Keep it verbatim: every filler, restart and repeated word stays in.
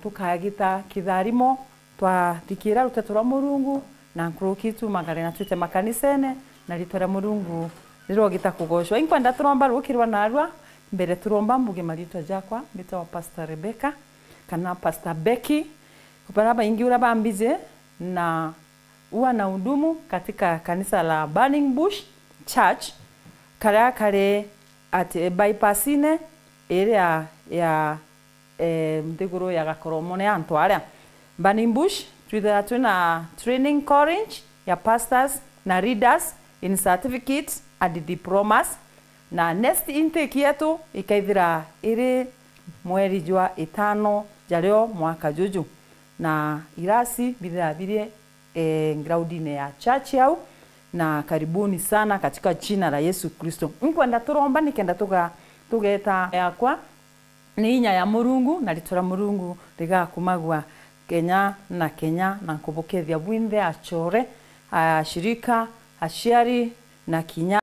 tukagita kitharimo, twathikira ruteto rwa Murungu, na nkuruki tumagare na twite makanisene, na ritwa ria Murungu rirogita kugocwa. Inkwenda turomba rukirwa narua, mbere turomba mbuge maritwa jakwa, mbitawa Pastor Rebecca, kana Pastor Becky. Baria baingi uria bambije, na huwa nahudumu katika kanisa la Burning Bush Church, karia kari at, eh, bypass-ine iria ya, eh, nthiguru ya Gakoromone antu aria. Burning Bush, twithira twina training college ya pastors na leaders in certificate and diplomas, na next intake yetu ikaithira iri mweri jwa itano jario mwaka juju, na irasi bithira biri, eh, ground-ine ya church yau, na karibuni sana katika jina la Yesu Kristo. Nkwenda turomba nikenda tuga-, tugeta yakwa ni inya ya Murungu, na ritwa ria Murungu rigakumagua kenya na kenya, na nkubukethia bwinthe achore, ashirika, aciari, na kinya